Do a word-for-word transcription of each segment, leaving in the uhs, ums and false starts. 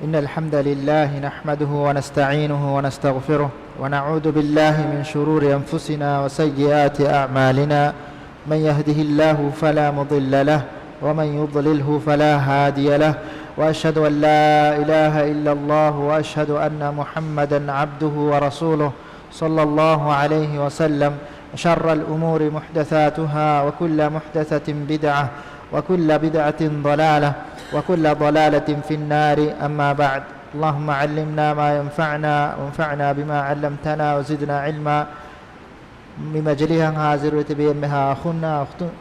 إن الحمد لله نحمده ونستعينه ونستغفره، ونعوذ بالله من شرور أنفسنا وسيئات أعمالنا. من يهده الله فلا مضل له، ومن يضلله فلا هادي له. وأشهد أن لا إله إلا الله، وأشهد أن محمدا عبده ورسوله، صلى الله عليه وسلم. شر الأمور محدثاتها، وكل محدثة بدعة، وكل بدعة ضلالة، وكل ضلالة في النار. أما بعد، اللهم علمنا ما ينفعنا، وانفعنا بما علمتنا، وزدنا علما. މި މަޖިލީހަށް ހާޒިރުވެތިބި އެންމެހާ އަޚުންނާ އުޚްތުން،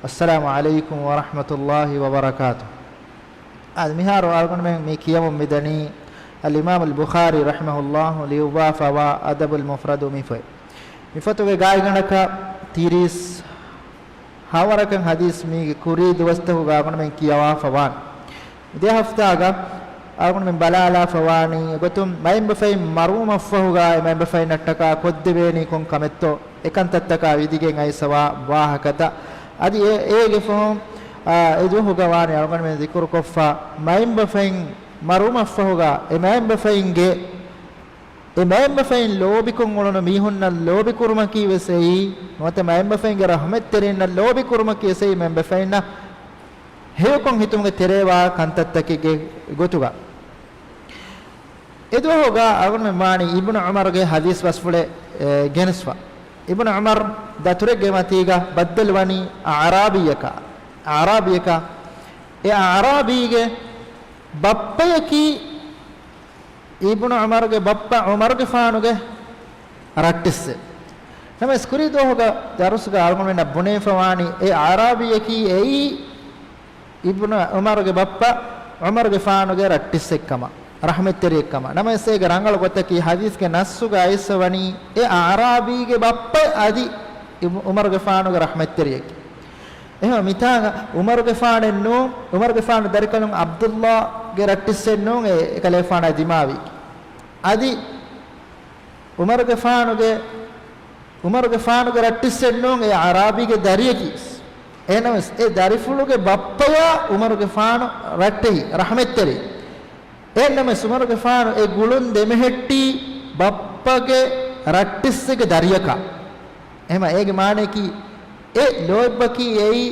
އައްސަލާމު ޢަލައިކުމް ވަރަޙްމަތުﷲި ވަބަރަކާތުހު. އާދެ، މިހާރު އަޅުގަނޑުމެން މި ކިޔަވަން މިދަނީ އަލްއިމާމު އަލްބުޚާރީ ރަޙިމަހުﷲ ލިޔުއްވާފަވާ އަދަބުލް މުފްރަދު މި ފޮތް. މި ފޮތުގެ ގާތްގަނޑަކަށް ތިރީސް ހަވަރަކަށް ޙަދީޘް މީގެ ކުރީ ދުވަސްތަކުގަ އަޅުގަނޑުމެން ކިޔަވާފަ ވާނެ. މިދިޔަ ހަފްތާގަ އަޅުގަނޑުމެން ބަލާލާފަ ވާނީ އެގޮތުން މައިންބަފައިން މަރުވުމަށްފަހުގަ އެ މައިންބަފައިންނަށްޓަކާ ކޮށްދެވޭނީ ކޮން ކަމެއްތޯ، އެކަންތައްތަކާ ވިދިގެން އައިސްފަވާ ވާހަކަތައް. އަދި އެ، އޭގެ ފަހުން، އާ، އެ ދުވަހުގަ ވާނީ އަޅުގަނޑުމެން ޒިކުރުކޮށްފަ މައިންބަފައިން މަރުވުމަށްފަހުގަ އެ މައިންބަފައިންގެ އެ މައިންބަފައިން ލޯބިކޮށް އުޅުނު މީހުންނަށް ލޯބިކުރުމަކީ ވެސް އެއީ، ނުވަތަ މައިންބަފައިންގެ ރަޙްމަތްތެރިންނަށް ލޯބިކުރުމަކީ ވެސް އެއީ، މައިންބަފައިންނަށް ހެޔޮކޮށް ހިތުމުގެ ތެރޭވާ ކަންތައްތަކެއްގެ ގޮތުގަ. އެދުވަހުގަ އަޅުގަނޑުމެން ވާނީ އިބްނު ޢުމަރުގެ ޙަދީޘް ބަސްފުޅެއް، އެ، ގެނެސްފަ. އިބްނު ޢުމަރު ދަތުރެއްގެ މަތީގަ ބައްދަލުވަނީ އަޢުރާބީއަކާ، އަޢުރާބީއަކާ. އެ އަޢުރާބީގެ ބައްޕަޔަކީ އިބްނު ޢުމަރުގެ ބައްޕަ ޢުމަރުގެފާނުގެ ރައްޓެއްސެއް. ނަމަވެސް ކުރީ ދުވަހުގަ ދަރުސުގަ އަޅުގަނޑުމެންނަށް ބުނެފަވާނީ އެ އަޢުރާބީއަކީ އެއީ އިބްނު ޢުމަރުގެ ބައްޕަ ޢުމަރުގެފާނުގެ ރައްޓެއްސެއްކަމަށް، ރަޙްމަތްތެރިއެއްކަމަށް. ނަމަވެސް އޭގެ ރަނގަޅު ގޮތަކީ ޙަދީޘްގެ ނައްޞުގަ އައިސްފަވަނީ އެ އަޢުރާބީގެ ބައްޕަ އަދި އިބް-، ޢުމަރުގެފާނުގެ ރަޙްމަތްތެރިޔަކީ. އެހެން މިތާނގަ ޢުމަރުގެފާނެއް ނޫން، ޢުމަރުގެފާނު ދަރިކަލުން ޢަބްދުﷲގެ ރައްޓެއްސެއް ނޫން، އެ، އެކަލޭފާނާ ދިމާވީ. އަދި ޢުމަރުގެފާނުގެ، ޢުމަރުގެފާނުގެ ރައްޓެއްސެއް ނޫން، އެ އަޢުރާބީގެ ދަރިޔަކީ. އެހެނަސް އެ ދަރިފުޅުގެ ބައްޕަޔާ ޢުމަރުގެފާނު ރައްޓެހި، ރަޙްމަތްތެރި. އެހެންނަމަވެސް ޢުމަރުގެފާނު އެ ގުޅުން ދެމެހެއްޓީ ބައްޕަގެ ރައްޓެއްސެއްގެ ދަރިޔަކާ. އެހެމަ އޭގެ މާނަޔަކީ، އެ ލޯތްބަކީ އެއީ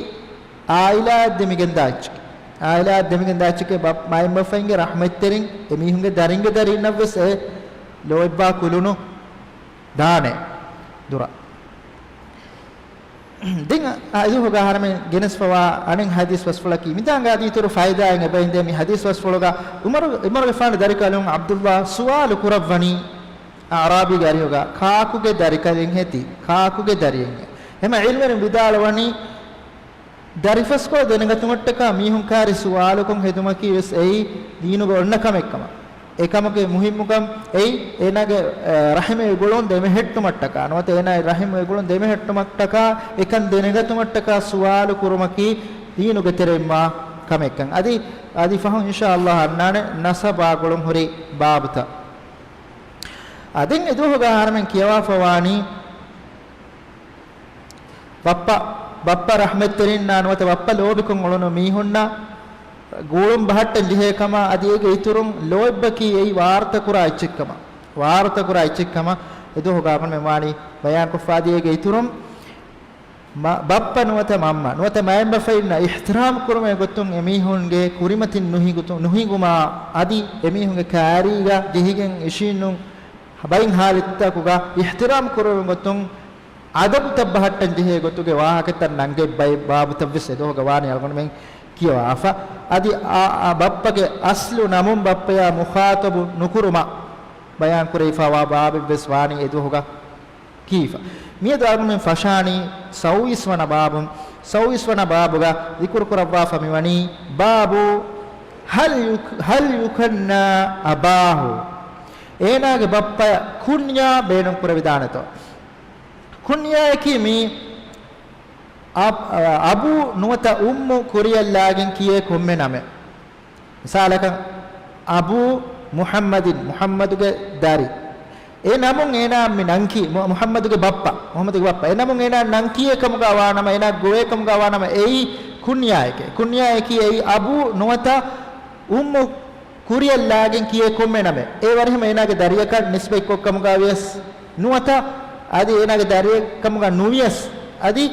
ޢާއިލާއަށް ދެމިގެންދާ އެއްޗެކޭ. ޢާއިލާއަށް ދެމިގެންދާ އެއްޗެކޭ، ބަ-، މައިންބަފައިންގެ ރަޙްމަތްތެރިން އެމީހުންގެ ދަރިންގެ ދަރީންނަށްވެސް އެ ލޯތްބާ ކުލުނު ދާނެ ދުރަށް. ދެން އަ-، އެދުވަހުގަ އަހަރެމެން ގެނެސްފަވާ އަނެއް ޙަދީޘް ބަސްފުޅަކީ، މިތާނގަ އަދި އިތުރު ފައިދާއެއް އެބައިންދޭ މި ޙަދީޘް ބަސްފުޅުގަ. ޢުމަރު، ޢުމަރުގެފާނު ދަރިކަލުން ޢަބްދުﷲ ސުވާލު ކުރައްވަނީ އަޢުރާބީގެ އަރިހުގަ، ކާކުގެ ދަރިކަލެއްހޭ ތީ؟ ކާކުގެ ދަރިއެއްހޭ؟ އެހެމަ ޢިލްމުވެރިން ވިދާޅުވަނީ، ދަރިފަސްކޮޅު ދެނެގަތުމަށްޓަކާ މީހުން ކާރި ސުވާލުކޮށް ހެދުމަކީ ވެސް އެއީ ދީނުގަ އޮންނަ ކަމެއްކަމަށް. އެކަމުގެ މުހިއްމުކަން އެއީ، އޭނާގެ، އަ، ރަޙިމުގެ ގުޅުން ދެމެހެއްޓުމަށްޓަކާ، ނުވަތަ އޭނާގެ ރަޙިމުގެ ގުޅުން ދެމެހެއްޓުމަށްޓަކާ އެކަން ދެނެގަތުމަށްޓަކާ ސުވާލު ކުރުމަކީ ދީނުގެ ތެރެއިންވާ ކަމެއްކަން. އަދި، އަދި ފަހުން އިންޝާﷲ އަންނާނެ ނަސަބާ ގުޅުން ހުރި ބާބުތައް. އަ، ދެން އެދުވަހުގަ އަހަރެމެން ކިޔަވާފަވާނީ، ބައްޕަ، ބައްޕަ ރަޙްމަތްތެރިންނާ ނުވަތަ ބައްޕަ ލޯބިކޮށް އުޅުނު މީހުންނަށް ގުޅުން ބަހައްޓަން ޖެހޭ ކަމަށް، އަދި އޭގެ އިތުރުން ލޯތްބަކީ އެއީ ވާރުތަކުރާ އެއްޗެއްކަމަށް، ވާރުތަކުރާ އެއްޗެއްކަމަށް އެދުވަހުގަ އަޅުގަނޑުމެން ވާނީ ބަޔާންކޮށްފަ. އަދި އޭގެ އިތުރުން މަ-، ބައްޕަ ނުވަތަ މަންމަ ނުވަތަ މައިންބަފައިންނަށް އިޙްތިރާމް ކުރުމުގެ ގޮތުން އެމީހުންގެ ކުރިމަތިން ނުހިނގުތު-، ނުހިނގުމާ، އަދި އެމީހުންގެ ކާރީގަ ޖެހިގެން އިށީނުން ބައިން ހާލަތްތަކުގަ އިޙްތިރާމް ކުރެވުނު ގޮތުން އަދަބުތައް ބަހައްޓަން ޖެހޭ ގޮތުގެ ވާހަކަތައް ނަންގަތް ބައި-، ބާބުތައްވެސް އެދުވަހުގަ ވާނީ އަޅުގަނޑުމެން ކިޔަވާފަ. އަދި އާ، އާ ބައްޕަގެ އަސްލު ނަމުން ބައްޕަޔާ މުޚާޠަބު ނުކުރުމަށް ބަޔާން ކުރެވިފަވާ ބާބެއްވެސް ވާނީ އެދުވަހުގަ ކީފަ. މިއަދު އަޅުގަނޑުމެން ފަށާނީ ސައުވީސް ވަނަ ބާބުން. ސައުވީސް ވަނަ ބާބުގަ ޛިކުރު ކުރައްވާފަ މިވަނީ، ބާބު ހަލް ޔުކް-، ހަލް ޔުކަންނާ އަބާހު. އޭނާގެ ބައްޕަ ކުންޔާ ބޭނުން ކުރެވިދާނެތޯ؟ ކުންޔާއަކީ މީ އަ-، އަ-، އަބޫ ނުވަތަ އުއްމު ކުރިޔަށްލާގެން ކިޔޭ ކޮންމެ ނަމެއް. މިސާލަކަށް، އަބޫ މުޙައްމަދިން، މުޙައްމަދުގެ ދަރި. އެ ނަމުން އޭނާ މި ނަންކި-، މު-، މުޙައްމަދުގެ ބައްޕަ، މުޙައްމަދުގެ ބައްޕަ. އެ ނަމުން އޭނާ ނަންކިޔޭ ކަމުގަ ވާ ނަމަ، އޭނާ ގޮވޭ ކަމުގަ ވާ ނަމަ، އެއީ ކުންޔާއެކޭ. ކުންޔާއަކީ އެއީ އަބޫ ނުވަތަ އުއްމު ކުރިއަށް ލާގެން ކިޔޭ ކޮންމެ ނަމެއް، އެ ވަރިހަމަ އޭނާގެ ދަރިއަކަށް ނިސްބަތްކޮށް ކަމުގަ ވިޔަސް ނުވަތަ، އަދި އޭނާގެ ދަރިއެއް ކަމުގަ ނުވިޔަސް، އަދި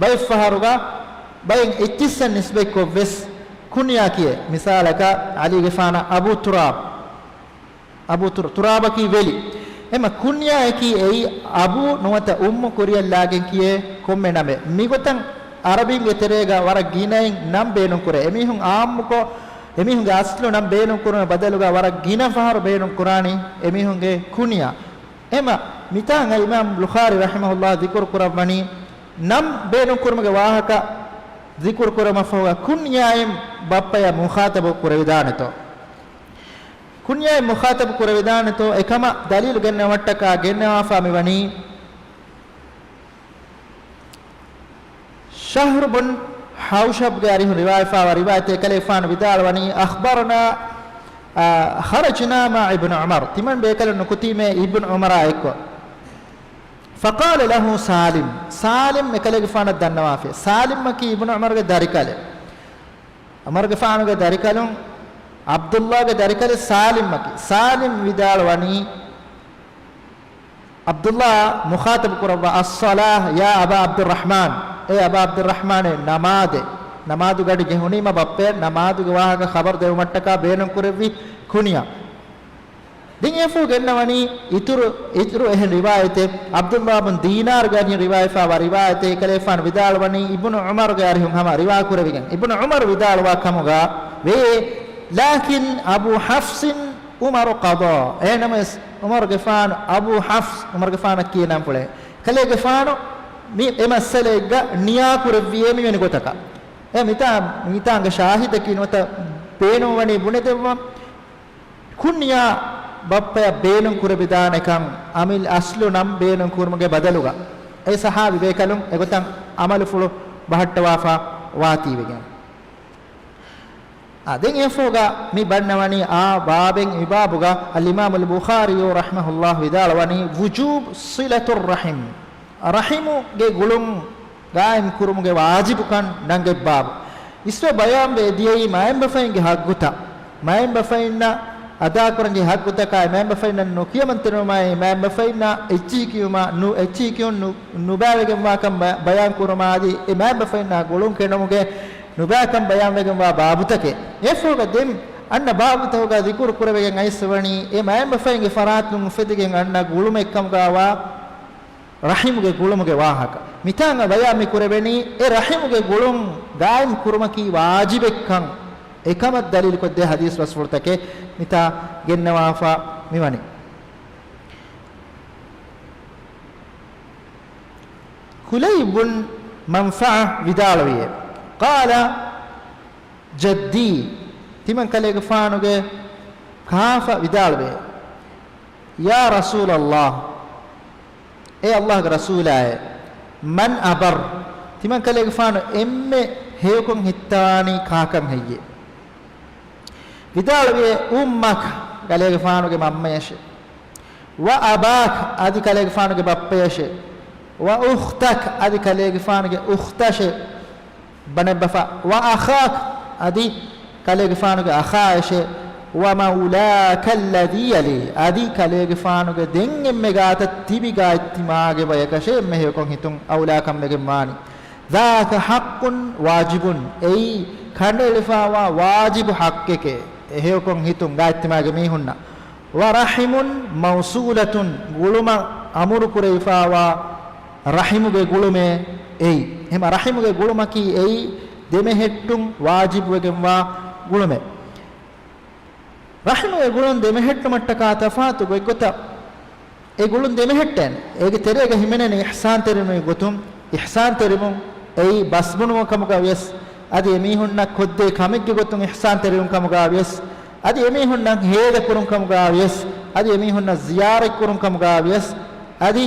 ބައެއްފަހަރުގަ ބައެއް އެއްޗިއްސަށް ނިސްބަތްކޮށްވެސް ކުންޔާ ކިޔޭ. މިސާލަކަށް، ޢަލީގެފާނަށް އަބޫ ތުރާބް، އަބޫ ތުރ-، ތުރާބަކީ ވެލި. އެމަ ކުންޔާއަކީ އެއީ އަބޫ ނުވަތަ އުއްމު ކުރިއަށް ލާގެން ކިޔޭ ކޮންމެ ނަމެއް. މިގޮތަށް ޢަރަބީންގެ ތެރޭގަ ވަރަށް ގިނައިން ނަން ބޭނުންކުރޭ. އެމީހުން ޢާއްމުކޮށް، އެމީހުންގެ އަސްލު ނަން ބޭނުންކުރުމުގެ ބަދަލުގަ ވަރަށް ގިނަ ފަހަރު ބޭނުންކުރާނީ އެމީހުންގެ ކުންޔާ. އެމަ މިތާނގަ އިމާމް ބުޚާރީ ރަޙިމަހުﷲ ޛިކުރު ކުރައްވަނީ ނަން ބޭނުންކުރުމުގެ ވާހަކަ ޛިކުރު ކުރުމަށްފަހުގަ ކުންޔާއިން ބައްޕަޔަށް މުޚާޠަބު ކުރެވިދާނެތޯ؟ ކުންޔާއިން މުޚާޠަބު ކުރެވިދާނެތޯ؟ އެކަމަށް ދަލީލު ގެންނަވަންޓަކާ ގެންނަވާފާ މިވަނީ، ޝަހްރު ބުން ޙައުޝަބްގެ އަރިހުން ރިވާޔަތްވާ ރިވާޔަތެއް. އެކަލޭގެފާނު ވިދާޅުވަނީ، أخبرنا، އާ، خرجنا مع ابن عمر، ތިމަން ބޭކަލުން ނުކުތީމޭ އިބްނު ޢުމަރާ އެއްކޮށް. فقال له سالم، ސާލިމް އެކަލޭގެފާނަށް ދަންނަވާފި. ސާލިމްއަކީ އިބްނު ޢުމަރުގެ ދަރިކަލެއް. ޢުމަރުގެފާނުގެ ދަރިކަލުން ޢަބްދުﷲގެ ދަރިކަލެއް ސާލިމްއަކީ. ސާލިމް ވިދާޅުވަނީ، ޢަބްދުﷲ މުޚާޠަބު ކުރައްވާ، الصلاة يا أبا عبد الرحمن، އޭ އަބާ ޢަބްދުއްރަޙްމާނޭ، ނަމާދޭ. ނަމާދު ގަޑި ޖެހުނީމަ ބައްޕަޔަށް ނަމާދުގެ ވާހަކަ ޚަބަރު ދެވުމަށްޓަކާ ބޭނުންކުރެއްވި ކުނިޔާ. ދެން އެފު ގެންނަވަނީ އިތުރު، އިތުރު އެހެން ރިވާޔަތެއް، ޢަބްދުﷲ ބުން ދީނާރުގެ އަރިހުން ރިވާޔަތްވާ ރިވާޔަތެއް. އެކަލޭގެފާނު ވިދާޅުވަނީ އިބްނު ޢުމަރުގެ އަރިހުން ހަމަ ރިވާ ކުރެވިގެން، އިބްނު ޢުމަރު ވިދާޅުވާ ކަމުގަ ވޭ، لكن أبو حفص عمر قضى، އެހެނަމަވެސް ޢުމަރުގެފާނު، އަބޫ ޙަފްޞް، ޢުމަރުގެފާނަށް ކިޔޭ ނަންފުޅެއް، ކަލޭގެފާނު މި އެ މައްސަލައެއްގަ ނިޔާ ކުރެއްވިއޭ މިވެނި ގޮތަކަށް. އެ މިތާ، މިތާނގެ ޝާހިދަކީ ނުވަތަ ބޭނުންވަނީ ބުނެދެއްވަން. ކުންޔާ ބައްޕަޔަށް ބޭނުން ކުރެވިދާނެކަން އަމިއްލަ އަސްލު ނަން ބޭނުން ކުރުމުގެ ބަދަލުގަ އެ ޞަޙާބީ ބޭކަލުން އެގޮތަށް ޢަމަލުފުޅު ބަހައްޓަވާފަ ވާތީވެގެން. އާ، ދެން އެފޯގަ މި ބަންނަވަނީ އާ ބާބެއް. މި ބާބުގަ އަލްއިމާމުލް ބުޚާރީ ރަޙިމަހުﷲ ވިދާޅުވަނީ، وجوب صلة الرحم، ރަޙިމުގެ ގުޅުން ގާއިމް ކުރުމުގެ ވާޖިބުކަން ނަންގެ ބާބު. އިސްވެ ބަޔާންވެ ދިޔައީ މައިންބަފައިންގެ ޙައްގުތައް. މައިންބަފައިންނަށް އަދާކުރަންޖެހޭ ޙައްގުތަކާއި، މައިންބަފައިންނަށް ނުކިޔަމަންތެރިވުމާއި، މައިންބަފައިންނަށް އެއްޗިހި ކިޔުމާ، ނު، އެއްޗިހި ކިޔުން ނު، ނުބައިވެގެންވާކަން ބަ، ބަޔާން ކުރުމާ އަދި، އެ މައިންބަފައިންނާ ގުޅުން ކެނޑުމުގެ ނުބައިކަން ބަޔާންވެގެންވާ ބާބުތަކެއް. އެފޯގަ ދެން އަންނަ ބާބުތަކުގަ ޛިކުރު ކުރެވިގެން އައިސްވަނީ، އެ މައިންބަފައިންގެ ފަރާތުން އުފެދިގެން އަންނަ ގުޅުމެއްކަމުގަ ވާ ރަޙިމުގެ ގުޅުމުގެ ވާހަކަ. މިތާނގަ ބަޔާން މި ކުރެވެނީ، އެ ރަޙިމުގެ ގުޅުން ގާއިމް ކުރުމަކީ ވާޖިބެއްކަން އެކަމަށް ދަލީލުކޮށްދޭ ޙަދީޘް ބަސްފުޅުތަކެއް މިތާ ގެންނަވާފަ މިވަނީ. ކުލައިބުން މަންފަޢަ ވިދާޅުވިއޭ، قال جدي، ތިމަން ކަލޭގެފާނުގެ ކާފަ ވިދާޅުވޭ، يا رسول الله، އޭ ﷲގެ ރަސޫލާއޭ، من أبر، ތިމަން ކަލޭގެފާނު އެންމެ ހެޔޮކޮށް ހިއްތާނީ ކާކަން ހެއްޔޭ؟ ވިދާޅުވިއޭ، أمك، ކަލޭގެފާނުގެ މަންމަޔަށޭ. وأباك، އަދި ކަލޭގެފާނުގެ ބައްޕަޔަށޭ. وأختك، އަދި ކަލޭގެފާނުގެ އުޚްތަށޭ. ބަނެއްބަފަ. وأخاك، އަދި ކަލޭގެފާނުގެ އަޚާއަށޭ. ومولاك الذي يلي، އަދި ކަލޭގެފާނުގެ ދެން އެންމެ ގާތަށް ތިބި ގާތްތިމާގެ ބަޔަކަށޭ އެންމެ ހެޔޮކޮށް ހިތުން އައުލާކަން ވެގެންވާނީ. ذاك حق واجب، އެއީ ކަނޑައެޅިފާވާ ވާޖިބު ޙައްޤެކޭ، އެހެޔޮކޮށް ހިތުން ގާތްތިމާގެ މީހުންނަށް. ورحم موصولة، ގުޅުމަށް އަމުރު ކުރެވިފާވާ ރަޙިމުގެ ގުޅުމޭ އެއީ. އެހެންމަ ރަޙިމުގެ ގުޅުމަކީ އެއީ ދެމެހެއްޓުން ވާޖިބުވެގެންވާ ގުޅުމެއް. ރަޙިމުގެ ގުޅުން ދެމެހެއްޓުމަށްޓަކާ ތަފާތު ގޮތްގޮތަށް އެ ގުޅުން ދެމެހެއްޓޭނެ. އޭގެ ތެރޭގަ ހިމެނޭނެ އިޙްސާންތެރިވުމެއް ގޮތުން، އިޙްސާންތެރިވުން އެއީ ބަސްބުނުމުގެ ކަމުގަ ވިޔަސް، އަދި އެމީހުންނަށް ކޮށްދޭ ކަމެއްގެ ގޮތުން އިޙްސާންތެރިވުން ކަމުގަ ވިޔަސް، އަދި އެމީހުންނަށް ހޭދަކުރުން ކަމުގަ ވިޔަސް، އަދި އެމީހުންނަށް ޒިޔާރަތްކުރުން ކަމުގަ ވިޔަސް، އަދި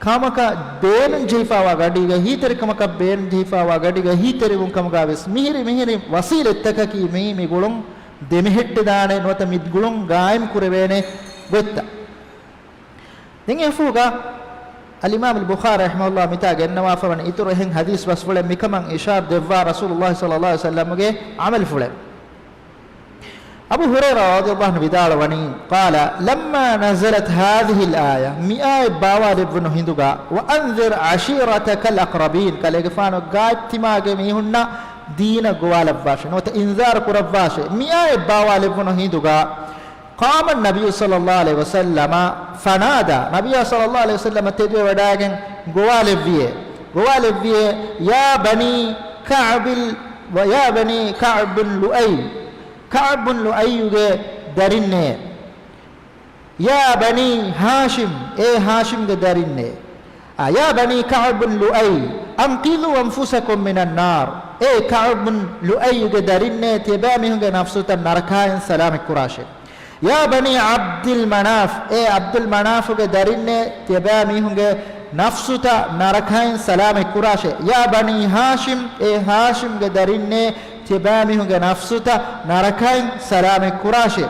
ކަމަކަށް ބޭނުން ޖެހިފާވާ ގަޑީގަ، ހީތެރިކަމަކަށް ބޭނުން ޖެހިފާވާ ގަޑީގަ ހީތެރިވުން ކަމުގަ ވިޔަސް، މިހިރި މިހިރި ވަސީލަތްތަކަކީ މި، މި ގުޅުން ދެމެހެއްޓެދާނެ ނުވަތަ މި ގުޅުން ގާއިމް ކުރެވޭނެ ގޮތްތައް. ދެން އެފޫގަ އަލްއިމާމުލް ބުޚާރީ ރަޙިމަހުﷲ މިތާ ގެންނަވާފަވަނީ އިތުރު އެހެން ޙަދީޘް ބަސްފުޅެއް މިކަމަށް އިޝާރަ ދެއްވާ ރަސޫލުﷲ ޞައްލަﷲ ޢަލައިހި ވަސައްލަމްގެ ޢަމަލުފުޅެއް. އަބޫ ހުރައިރާ ރަޟިޔަﷲ ޢަންހު ވިދާޅުވަނީ، قال لما نزلت هذه الآية، މި އާޔަތް ބާވާލެއްވުނު ހިނދުގަ، وأنذر عشيرتك الأقربين، ކަލޭގެފާނު ގާތްތިމާގެ މީހުންނަށް ދީނަށް ގޮވާލައްވާށޭ، ނުވަތަ އިންޒާރު ކުރައްވާށޭ. މި އާޔަތް ބާވާލެއްވުނު ހިނދުގަ، قام النبي صلى الله عليه وسلم فنادى، ނަބިއްޔާ ޞައްލަﷲ ޢަލައިހި ވަސައްލަމަ ތެދުވެވަޑައިގެން ގޮވާލެއްވިޔޭ، ގޮވާލެއްވިޔޭ، يا بني كعب ال-، ويا بني كعب بن لؤي، ކަޢުބު ބިން ލުއައްޔުގެ ދަރިންނޭ، يا بني هاشم، އޭ ހާޝިމްގެ ދަރިންނޭ، އާ، يا بني كعب بن لؤي، أنقذوا أنفسكم من النار، އޭ ކަޢުބު ބިން ލުއައްޔުގެ ދަރިންނޭ، ތިޔަބައިމީހުންގެ ނަފްސުތައް ނަރަކާއިން ސަލާމަތްކުރާށޭ. يا بني عبد المناف، އޭ ޢަބްދުލް މަނާފުގެ ދަރިންނޭ، ތިޔަބައިމީހުންގެ ނަފްސުތައް ނަރަކައިން ސަލާމަތްކުރާށޭ. يا بني هاشم، އޭ ހާޝިމްގެ ދަރިންނޭ، ތިޔަބައިމީހުންގެ ނަފްސުތައް ނަރަކައިން ސަލާމަތްކުރާށޭ.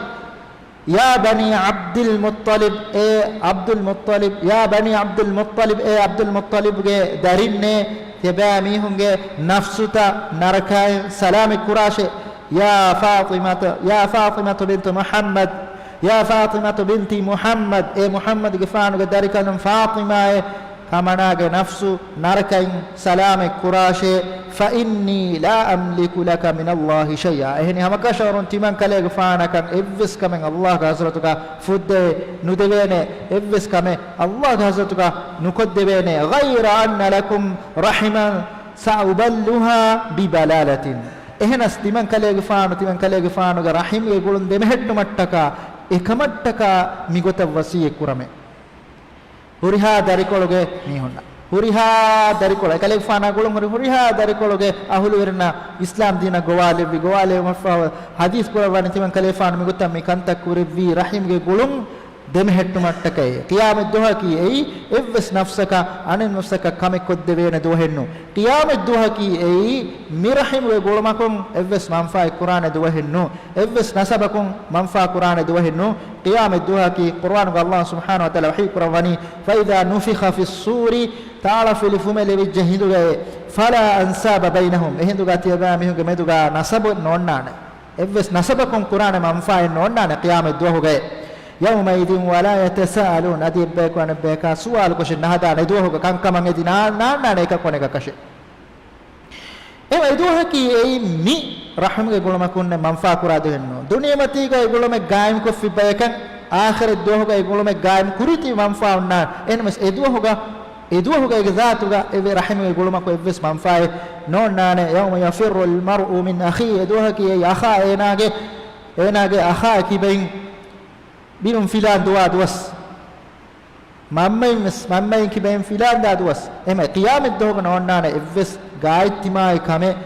يا بني عبد المطلب، އޭ ޢަބްދުލް މުއްޠަލިބް، يا بني عبد المطلب، އޭ ޢަބްދުލް މުއްޠަލިބްގެ ދަރިންނޭ، ތިޔަބައިމީހުންގެ ނަފްސުތައް ނަރަކައިން ސަލާމަތްކުރާށޭ. يا فاطمة، يا فاطمة بنت محمد، يا فاطمة بنت محمد، އޭ މުޙައްމަދުގެފާނުގެ ދަރިކަލުން ފާޠިމާއޭ، ކަމަނާގެ ނަފްސު ނަރަކައިން ސަލާމަތްކުރާށޭ. فإني لا أملك لك من الله شيئا، އެހެނީ ހަމަކަށަވަރުން ތިމަންކަލޭގެފާނަކަށް އެއްވެސް ކަމެއް ﷲގެ ޙަޟްރަތުގަ ފުއްދެވެ ނުދެވޭނެ، އެއްވެސް ކަމެއް ﷲގެ ޙަޟްރަތުގަ ނުކޮށްދެވޭނެ. غير أن لكم رحما سأبلها ببلالة، އެހެނަސް ތިމަންކަލޭގެފާނު، ތިމަންކަލޭގެފާނުގެ ރަޙިމްގެ ގުޅުން ދެމެހެއްޓުމަށްޓަކާ، އެކަމަށްޓަކާ މިގޮތަށް ވަޞިއްޔަތް ކުރަމޭ. ހުރިހާ ދަރިކޮޅުގެ މީހުންނަށް، ހުރިހާ ދަރިކޮޅެއް، އެކަލޭގެފާނާ ގުޅުން ހުރި ހުރިހާ ދަރިކޮޅުގެ އަހުލުވެރިންނަށް އިސްލާމް ދީނަށް ގޮވާލެއްވި، ގޮވާލެވުމަށްފަހު ޙަދީޘް ކުރައްވަނީ ތިމަންކަލޭގެފާނު މިގޮތަށް މި ކަންތައް ކުރެއްވީ ރަޙިމްގެ ގުޅުން ދެމެހެއްޓުމަށްޓަކައޭ. ޤިޔާމަތްދުވަހަކީ އެއީ އެއްވެސް ނަފްސަކަށް އަނެއް ނަފްސަކަށް ކަމެއް ކޮށްދެވޭނެ ދުވަހެއްނޫން. ޤިޔާމަތްދުވަހަކީ އެއީ މި ރަޙިމްގެ ގުޅުމަކުން އެއްވެސް މަންފާއެއް ކުރާނެ ދުވަހެއްނޫން. އެއްވެސް ނަސަބަކުން މަންފާ ކުރާނެ ދުވަހެއްނޫން. ޤިޔާމަތްދުވަހަކީ ޤުރުއާނުގަ ﷲ ސުބްޙާނަހޫ ވަތަޢާލާ ވަޙީ ކުރައްވަނީ، فإذا نفخ في الصور، ތާޅަފިލި ފުމެލެވިއްޖެ ހިނދުގައޭ، فلا أنساب بينهم، އެހިނދުގަ ތިޔަބައިމީހުންގެ މެދުގަ ނަސަބެއް ނޯންނާނެ. އެއްވެސް ނަސަބަކުން ކުރާނެ މަންފާއެއް ނޯންނާނެ ޤިޔާމަތްދުވަހުގައޭ. يومئذ ولا يتساءلون، އަދި އެއްބަޔަކު އަނެއްބަޔަކާ ސުވާލުކޮށެއް ނަހަދާނެ އެދުވަހުގަ ކަންކަމަށް އެދި ނާ-، ނާންނާނެ އެކަކު އަނެކަކަށެއް. އެ އެދުވަހަކީ އެއީ މި ރަޙިމްގެ ގުޅުމަކުންނެއް މަންފާ ކުރާ ދުވަހެއްނޫން. ދުނިޔެމަތީގަ އެ ގުޅުމެއް ގާއިމްކޮށްފި ބަޔަކަށް އާޚިރަތް ދުވަހުގަ އެ ގުޅުމެއް ގާއިމް ކުރީތީ މަންފާ އޮންނާނެ. އެހެންވެސް އެދުވަހުގަ، އެދުވަހުގަ އޭގެ ޒާތުގަ އެ ރަޙިމްގެ ގުޅުމަކު އެއްވެސް މަންފާއެއް ނޯންނާނެ. يوم يفر المرء من أخيه، އެދުވަހަކީ އެއީ އަޚާ އޭނާގެ، އޭނާގެ އަޚާ ކިބައިން ބިރުން ފިލާން ދުވާ ދުވަސް. މަންމައިން ވެސް، މަންމައިން ކިބައިން ފިލާންދާ ދުވަސް. އެހެންވެ ޤިޔާމަތްދުވަހުގަ ނޯންނާނެ އެއްވެސް ގާތްތިމާއި ކަމެއް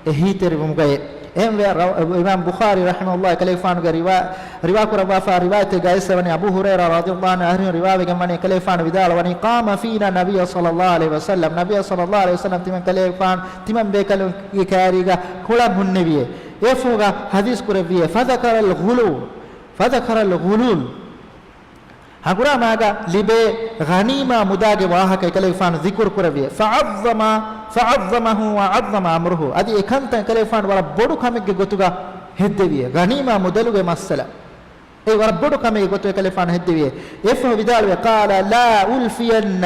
އެހީތެރިވުމުގައޭ. އެހެންވެ ރަ-، އިމާމް ބުޚާރީ ރަޙިމަހުﷲ އެކަލޭގެފާނުގެ ރިވާ-، ރިވާކުރައްވާފާ ރިވާޔަތެއްގައި އައިސްފަވަނީ އަބޫ ހުރައިރާ ރަޟިޔަﷲ ޢަންހު އަރިހުން ރިވާވެގެންވަނީ އެކަލޭގެފާނު ވިދާޅުވަނީ، قام فينا النبي صلى الله عليه وسلم، ނަބިއްޔާ ޞައްލަﷲ ޢަލައިހި ވަސައްލަމް ތިމަން ކަލޭގެފާނު ތިމަން ބޭކަލުންގެ ކައިރީގަ ކޮޅަށް ހުންނެވިއޭ. އެއަށްފަހުގަ ޙަދީޘް ކުރެއްވިއޭ، فذكر الغلول، فذكر الغلول. ހަނގުރާމާގަ ލިބޭ ޣަނީމާ މުދާގެ ވާހަކަ އެކަލޭގެފާނު ޛިކުރު ކުރެއްވިއޭ. فعظم، فعظمه وعظم أمره. އަދި އެ ކަންތައް އެކަލޭގެފާނު ވަރަށް ބޮޑު ކަމެއްގެ ގޮތުގަ ހެއްދެވިއޭ. ޣަނީމާ މުދަލުގެ މައްސަލަ އެ ވަރަށް ބޮޑު ކަމެއްގެ ގޮތުގަ އެކަލޭގެފާނު ހެއްދެވިއޭ. އެއަށްފަހު ވިދާޅުވޭ، قال لا ألفين،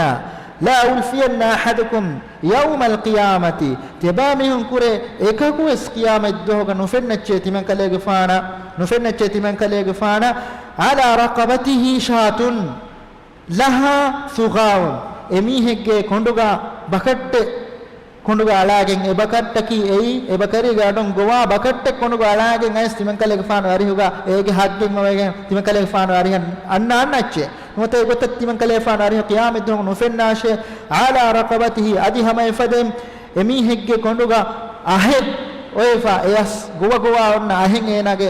لا ألفين أحدكم يوم القيامة، ތިޔަބައިމީހުން ކުރެ އެކަކުވެސް ޤިޔާމަތްދުވަހުގަ ނުފެންނައްޗޭ ތިމަން ކަލޭގެފާނަށް، ނުފެންނައްޗޭ ތިމަން ކަލޭގެފާނަށް، على رقبته شاة لها ثغاء، އެމީހެއްގެ ކޮނޑުގަ ބަކައްޓެއް ކޮނޑުގަ އަޅާގެން، އެ ބަކައްޓަކީ އެއީ، އެ ބަކަރީގެ އަޑުން ގޮވާ ބަކައްޓެއް ކޮނޑުގަ އަޅާގެން އައިސް ތިމަން ކަލޭގެފާނު އަރިހުގަ އޭގެ ހައްގެއް އޮވެގެން ތިމަން ކަލޭގެފާނު އަރިހަށް އަންނަ އަންނައްޗޭ. ނުވަތަ އެގޮތަށް ތިމަން ކަލޭގެފާނު އަރިހަށް ޤިޔާމަތްދުވަހު ނުފެންނާށޭ. على رقبته، އަދި ހަމަ އެފަދައިން އެމީހެއްގެ ކޮނޑުގަ އަހެއް އޮވެފަ، އެއަސް ގޮވަގޮވާ އޮންނަ އަހެއް އޭނާގެ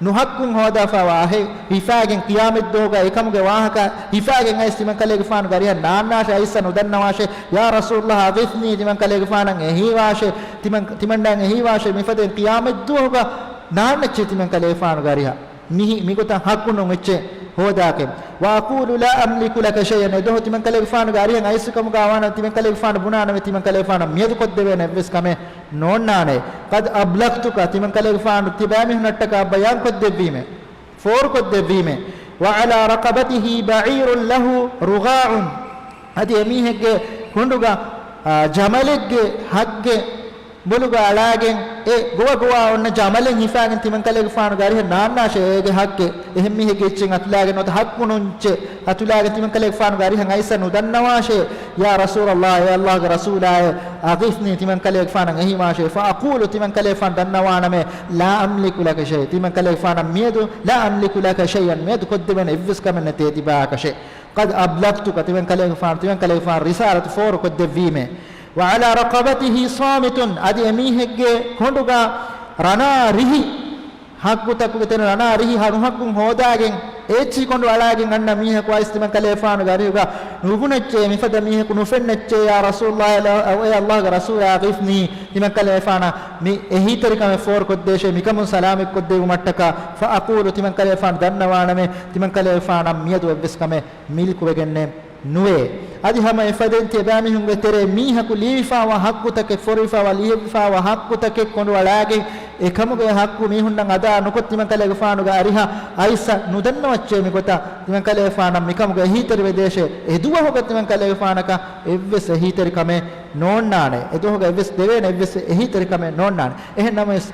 ނުޙައްޤުން ހޯދާފަވާ އަހެއް ހިފާގެން ޤިޔާމަތްދުވަހުގަ އެކަމުގެ ވާހަކަ ހިފާގެން އައިސް ތިމަން ކަލޭގެފާނުގެ އަރިހަށް ނާންނާށޭ، އައިސް ނުދަންނަވާށޭ. يا رسول الله أغثني، ތިމަން ކަލޭގެފާނަށް އެހީވާށޭ، ތިމަން، ތިމަންނަށް އެހީވާށޭ، މިފަދައިން ޤިޔާމަތްދުވަހުގަ ނާންނައްޗޭ ތިމަން ކަލޭގެފާނުގެ އަރިހަށް. މިހި، މިގޮތަށް ޙައްޤުނޫން އެއްޗެއް ހޯދާކަށް. وأقول لا أملك لك شيئا، އެދުވަހު ތިމަންކަލޭގެފާނުގެ އަރިހަށް އައިސް ކަމުގަ ވާނަމަ، ތިމަންކަލޭގެފާނު ބުނާނަމޭ، ތިމަންކަލޭގެފާނަށް މިއަދު ކޮށްދެވޭނެ އެއްވެސް ކަމެއް ނޯންނާނެ. قد أبلغتك، ތިމަންކަލޭގެފާނު ތިބާމީހުންނަށްޓަކާ ބަޔާންކޮށްދެއްވީމޭ، ފޯރުކޮށްދެއްވީމޭ. وعلى رقبته بعير له رغاء، އަދި އެމީހެއްގެ ކޮނޑުގަ، އާ، ޖަމަލެއްގެ ހައްގެއް ބޮލުގަ އަޅާގެން، އެ ގޮވަ ގޮވާ އޮންނަ ޖަމަލެއް ހިފާގެން ތިމަންކަލޭގެފާނުގެ އަރިހަށް ނާންނާށޭ، އޭގެ ހައްގެއް އެހެން މީހެއްގެ އެއްޗެއް އަތުލާގެން ނުވަތަ ހައްގު ނޫން އެއްޗެއް އަތުލާގެން ތިމަންކަލޭގެފާނުގެ އަރިހަށް އައިސް ނުދަންނަވާށޭ، يا رسول الله، އޭ ﷲގެ ރަސޫލާއޭ، أغثني، ތިމަންކަލޭގެފާނަށް އެހީމާށޭ، فأقول، ތިމަންކަލޭގެފާނު ދަންނަވާނަމޭ، لا أملك لك شيئا، ތިމަންކަލޭގެފާނަށް މިއަދު، لا أملك لك شيئا، މިއަދު ކޮށްދެވޭނެ އެއްވެސް ކަމެއް ނެތޭ ތިބާއަކަށޭ. قد أبلغتك، ތިމަންކަލޭގެފާނު، ތިމަންކަލޭގެފާނު ރިސާލަތު ފޯރު ކޮށްދެއްވީމޭ. وعلى رقبته صامت، އަދި އެމީހެއްގެ ކޮނޑުގަ ރަނާ ރިހި، ހައްގުތަކުގެ ތެރެ ރަނާ ރިހި ހަ-، ނުހައްގުން ހޯދާގެން އެއްޗި ކޮނޑު އަޅާގެން އަންނަ މީހަކު އައިސް ތިމަންކަލޭގެފާނުގެ އަރިހުގަ ނުބުނައްޗޭ، މިފަދަ މީހަކު ނުފެންނައްޗޭ، يا رسول الله، އޭ ﷲގެ ރަސޫލާ، أغثني، ތިމަންކަލޭގެފާނަށް މި އެހީތެރިކަމެއް ފޯރު ކޮށްދޭށޭ، މިކަމުން ސަލާމަތް ކޮށްދެއްވުމަށްޓަކާ، فأقول، ތިމަންކަލޭގެފާނު ދަންނަވާނަމޭ، ތިމަންކަލޭގެފާނަށް މިއަދު އެއްވެސް ކަމެއް މިލްކުވެގެންނެއް ނުވޭ. އަދި ހަމަ އެފަދައިން ތިޔަބައިމީހުންގެ ތެރޭ މީހަކު ލީފާވާ ހައްގުތަކެއް، ފޮރުވިފާވާ، ލިޔެފާވާ ހައްގުތަކެއް ކޮނޑުއަޅާގެން އެކަމުގެ ހައްގު މީހުންނަށް އަދާ ނުކޮށް، ތިމަންކަލޭގެފާނުގެ އަރިހަށް އައިސް ނުދަންނަވައްޗޭ މިގޮތަށް، ތިމަންކަލޭގެފާނަށް މިކަމުގެ އެހީތެރިވެދޭށޭ. އެދުވަހުގަ ތިމަންކަލޭގެފާނަކަށް އެއްވެސް އެހީތެރިކަމެއް ނޯންނާނެ. އެދުވަހުގަ އެއްވެސް ދެވޭނެ އެއްވެސް އެހީތެރިކަމެއް ނޯންނާނެ. އެހެން ނަމަވެސް،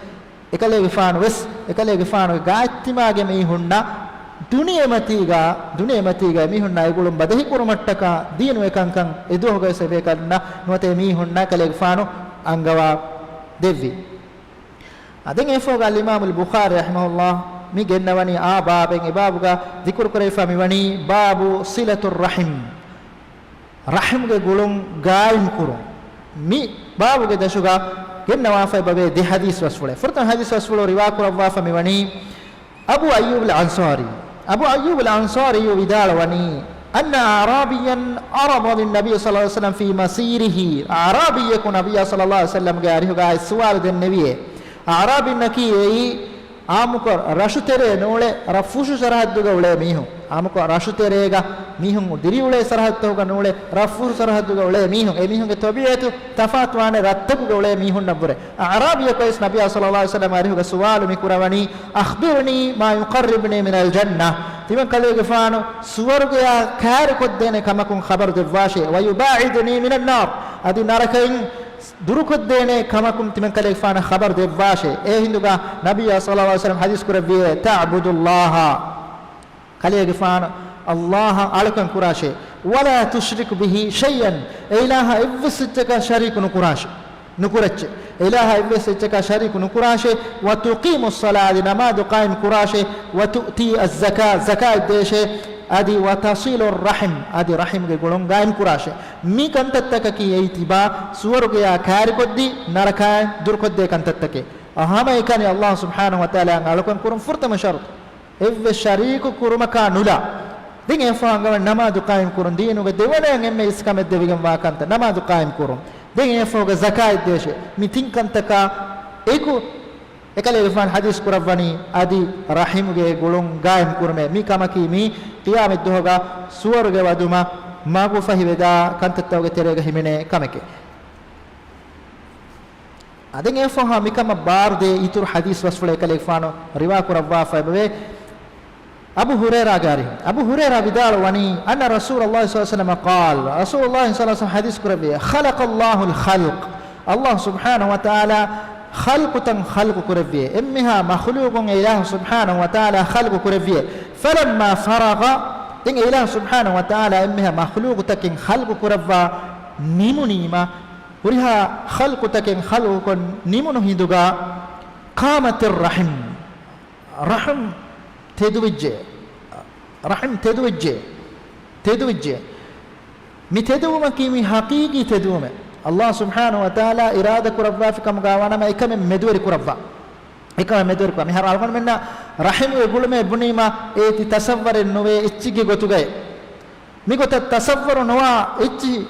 އެކަލޭގެފާނު ވެސް، އެކަލޭގެފާނުގެ ގާތްތިމާގެ މީހުންނަށް ދުނިޔެމަތީގަ، ދުނިޔެމަތީގަ އެމީހުންނާ އެގުޅުން ބަދަހިކުރުމަށްޓަކާ ދީނުވެ ކަންކަން އެދުވަހުގަވެސް އެބޭކަލުންނަށް ނުވަތަ އެމީހުންނާ އެކަލޭގެފާނު އަންގަވާ ދެއްވި. އަދި އެފޯގަ އަލްއިމާމުލް ބުޚާރީ ރަޙިމަހުﷲ މި ގެންނަވަނީ އާ ބާބެއް، އެ ބާބުގަ ޛިކުރު ކުރެވިފަ މިވަނީ ބާބު ޞިލަތުއް ރަޙިމް. ރަޙިމްގެ ގުޅުން ގާއިމް ކުރުން. މި ބާބުގެ ދަށުގަ ގެންނަވާފައި ބަވޭ ދެ ޙަދީޘް ވަސްފުޅެއް. ފުރަތަމަ ޙަދީޘް ވަސްފުޅު ރިވާ ކުރައްވާފަ މިވަނީ އަބޫ އައްޔޫބުލް އަންޞާރީ. އަބޫ އައްޔޫބުލް އަންޞާރީ ވިދާޅުވަނީ، أن أعرابيا عرض للنبي صلى الله عليه وسلم في مسيره. އަޢްރާބީއަކު ނަބިއްޔާ ޞައްލައްލާހު ޢަލައިހި ވަސައްލަމްގެ އަރިހުގައި ސުވާލު ދެންނެވިއޭ. އަޢްރާބީންނަކީ އެއީ އާއްމުކޮށް ރަށުތެރޭ ނޫޅެ ރަށްފުށު ސަރަހައްދުގަ އުޅޭ މީހުން. އާއްމުކޮށް ރަށުތެރޭގަ މީހުން ދިރިއުޅޭ ސަރަހައްދުތަކުގަ ނޫޅެ ރަށްފުށު ސަރަހައްދުގަ އުޅޭ މީހުން. އެ މީހުންގެ ޠަބީޢަތު ތަފާތުވާނެ ރަށްތަކުގަ އުޅޭ މީހުންނަށްވުރެ. އަޢްރާބީއަކު އައިސް ނަބިއްޔާ ޞައްލައްލާހު ޢަލައިހި ވަސައްލަމް އަރިހުގަ ސުވާލު މި ކުރަވަނީ، أخبرني ما يقربني من الجنة. ތިމަން ކަލޭގެފާނު ސުވަރުގެއާ ކައިރިކޮށްދޭނެ ކަމަކުން ޚަބަރު ދެއްވާށޭ. ويباعدني من النار. އަދި ނަރަކައިން ދުރުކޮށްދޭނެ ކަމަކުން ތިމަން ކަލޭގެފާނަށް ޚަބަރު ދެއްވާށޭ. އެ ހިނދުގަ ނަބިއްޔާ ޞައްލައްލާހު ޢަލައިހި ވަސައްލަމް ޙަދީޘް ކުރެއްވިއޭ، تعبد الله. ކަލޭގެފާނު ﷲ އަށް އަޅުކަން ކުރާށޭ. ولا تشرك به شيئا. އެ އިލާހަށް އެއްވެސް އެއްޗަކަށް ޝަރީކު ނުކުރާށޭ. ނުކުރައްޗޭ. އެ އިލާހަށް އެއްވެސް އެއްޗަކަށް ޝަރީކު ނުކުރާށޭ. وتقيم الصلاة، އަދި ނަމާދު ޤާއިމް ކުރާށޭ. وتؤتي الزكاة، ޒަކާތް ދޭށޭ. އަދި وتصل الرحم، އަދި ރަޙިމްގެ ގުޅުން ގާއިމް ކުރާށޭ. މި ކަންތައްތަކަކީ އެއީ ތިބާ ސުވަރުގެއާ ކައިރިކޮށްދީ ނަރަކައިން ދުރުކޮށްދޭ ކަންތައްތަކެއް. ހަމައެކަނި ﷲ ސުބްޙާނަހު ވަތަޢާލާ އަށް އަޅުކަން ކުރުން ފުރަތަމަ ޝަރުޠު. އެއްވެސް ޝަރީކު ކުރުމަކާ ނުލާ. ދެން އެއަށްފަހު އަންގަވަން ނަމާދު ޤާއިމް ކުރުން. ދީނުގެ ދެވަނައިން އެންމެ އިސް ކަމެއް ދެވިގެންވާ ކަންތައް ނަމާދު ޤާއިމް ކުރުން. ދެން އެއަށްފަހުގަ ޒަކާތް ދޭށޭ. މި ތިން ކަންތަކާ އެކު އެކަލޭގެފާނު ޙަދީޘް ކުރައްވަނީ އަދި ރަޙިމުގެ ގުޅުން ގާއިމް ކުރުމޭ. މި ކަމަކީ މީ ޤިޔާމަތްދުވަހުގަ ސުވަރުގެ ވަދުމަށް މަގުފަހިވެދާ ކަންތައްތަކުގެ ތެރޭގަ ހިމެނޭ ކަމެކޭ. އަދި އެއަށްފަހު މިކަމަށް ބާރުދޭ އިތުރު ޙަދީޘް ވަސްފުޅެއް އެކަލޭގެފާނު ރިވާ ކުރައްވާފައި ބެވޭ. އަބޫ ހުރައިރާގެ އަރިހުން. އަބޫ ހުރައިރާ ވިދާޅުވަނީ، أن رسول الله صلى الله عليه وسلم قال، ރަސޫލުﷲ ޞައްލައްލާހު ޢަލައިހި ވަސައްލަމް ޙަދީޘް ކުރެއްވި، خلق الله الخلق، ﷲ ސުބްޙާނަހު ވަތަޢާލާ ޚަލްޤުތައް ޚަލްޤު ކުރެއްވި، އެންމެހާ މަޚްލޫޤުން އެ އިލާހު ސުބްޙާނަހު ވަތަޢާލާ ޚަލްޤު ކުރެއްވި. فلما فرغ، ދެން އެ އިލާހު ސުބްޙާނަހު ވަތަޢާލާ އެންމެހާ މަޚްލޫޤުތަކެއް ޚަލްޤު ކުރައްވާ ނިމުނީމަ، ހުރިހާ ޚަލްޤުތަކެއް ޚަލްޤުކޮށް ނިމުނު ހިނދުގަ، قامت الرحم، ރަޙިމް ތެދުވެއްޖެ. ރަޙިމް ތެދުވެއްޖެ. ތެދުވެއްޖެ. މި ތެދުވުމަކީ މި ޙަޤީޤީ ތެދުވުމެއް. ﷲ ސުބްޙާނަހު ވަތަޢާލާ އިރާދަ ކުރައްވާފި ކަމުގަ ވާނަމަ އެކަމެއް މެދުވެރި ކުރައްވާ. އެކަމެއް މެދުވެރި ކުރައްވާ. މިހާރު އަޅުގަނޑުމެންނަށް ރަޙިމުގެ ގުޅުމޭ ބުނީމަ އޭތި ތަޞައްވަރެއް ނުވޭ އެއްޗެއްގެ ގޮތުގައި. މިގޮތަށް ތަޞައްވަރު ނުވާ އެއްޗިހި،